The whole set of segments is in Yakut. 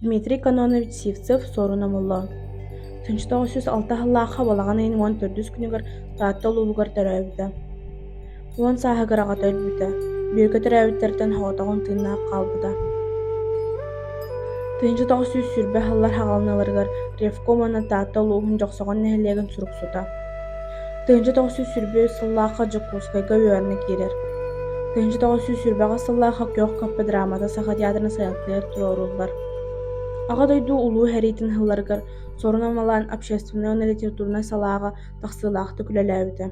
Дмитрий Кононович Сивцев-Суорун Омоллоон 1906 сыллаахха балаҕан ыйын 14 күнүгэр Таатта улууһугар төрөөбүтэ. 10 сааһыгар аҕата өлбүтэ, бииргэ төрөөбүттэртэн соҕотоҕун тыыннаах хаалбыта. 1920 сыллар саҕаланыыларыгар Ревком уонна Таатта улууһун Дьохсоҕон нэһилиэгин суруксута. 1923 сыллаахха Дьокуускайга үөрэнэ киирэр. 1928 сыллаахха Күөх көппө драмата Саха театрын сыанатыгар туруоруллар. Аҕа дойду Улуу сэриитин сылларыгар Суорун Омоллоон общественнай уонна литературнай салааҕа тахсыылаахтык үлэлээбитэ.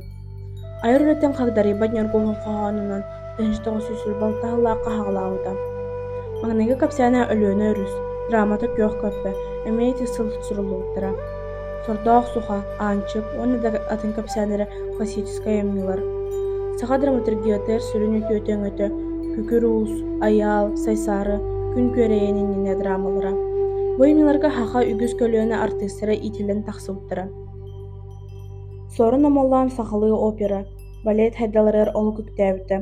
Айар үлэтин хагдарыйбат ньургуһун хоһоонунан 1926 сыллаахха саҕалаабыта. Маҥнайгы кэпсээнэ Өлүөнэ өрүс, драмата Күөх көппө эмиэ ити сыл суруллубуттара. Сордоох суха, Аанчык уонна да атын кэпсээннэрэ классическай айымньылар. Саха драматургиятыгар сүрүн үтүөтэ-өҥөтө Күкүр Уус, Айаал, Сайсаары, Күн күөрэйэн иннинэ драмалара. Бу айымньыларга саха үгүс көлүөнэ артыыстара иитиллэн тахсыбыттара. Суорун Омоллоон сахалыы опера, балет хайдаларыгар олук үктээбитэ.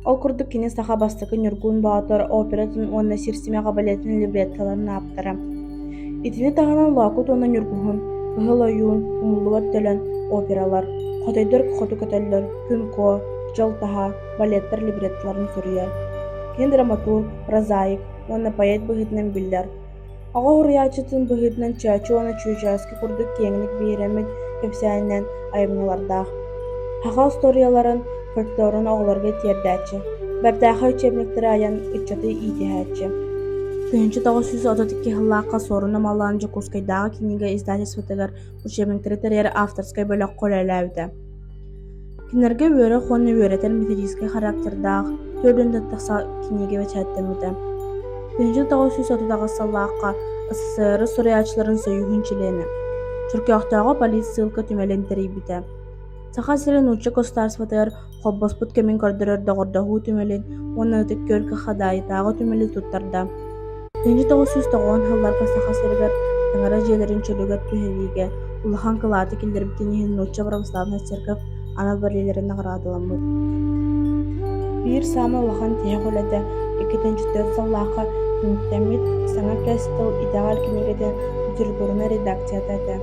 Ол курдук кини саха бастакы Ньургун Боотур оператын уонна Сир симэҕэ балетын либреттоларын ааптара. Итини таһынан Лоокут уонна Ньургуһун, Кыһыл Ойуун, Умуллубат Төлөн опералар, Хотойдор хоту көтөллөр, Күн Куо, Дьол таһа балеттар либреттоларын суруйар. Кини драматург, прозаик уонна поэт быһыытынан биллэр. Оҕо уһуйааччытын быһыытынан Чөөчө уонна Чүүчээски курдук киэҥник биһирэммит кэпсээнинэн айымньылардаах. Саха остуоруйаларын, фольклорун оҕолорго тиэрдээччи, бэртээхэй учебниктары айан ыччаты иитиһээччи. 1932 сыллаахха Суорун Омоллоон Дьокуускайдааҕы кинигэ издательствотыгар учебниктары тэрийэр авторскай бөлөххө үлэлээбитэ. Кинилэргэ үөрэх уонна үөрэтэр методическай характердаах 40 тахса кинигэ бэчээттэммитэ. 1938 сыллаахха СССР суруйааччыларын сойууһун чилиэнэ, Чөркөөхтөөҕү политсыылка түмэлин тэрийбитэ. Саха сирин нуучча государствотыгар холбоспут кэмин көрдөрөр доҕордоһуу түмэлин уонна Ытык Күөлгэ Хадаайытааҕы түмэли туттарда. 1990 сылларга Саха сиригэр таҥара дьиэлэрин чөлүгэр түһэриигэ улахан кылааты киллэрбитин иһин Нуучча православнай церковь анал бэлиэлэрин наҕараадаламмыт. Биир саамай улахан тиһэх үлэтэ 2004 сыллаахха түмүктэммит «Саҥа кэс тыл итэҕэл кинигэтин литературнай редакцията этэ.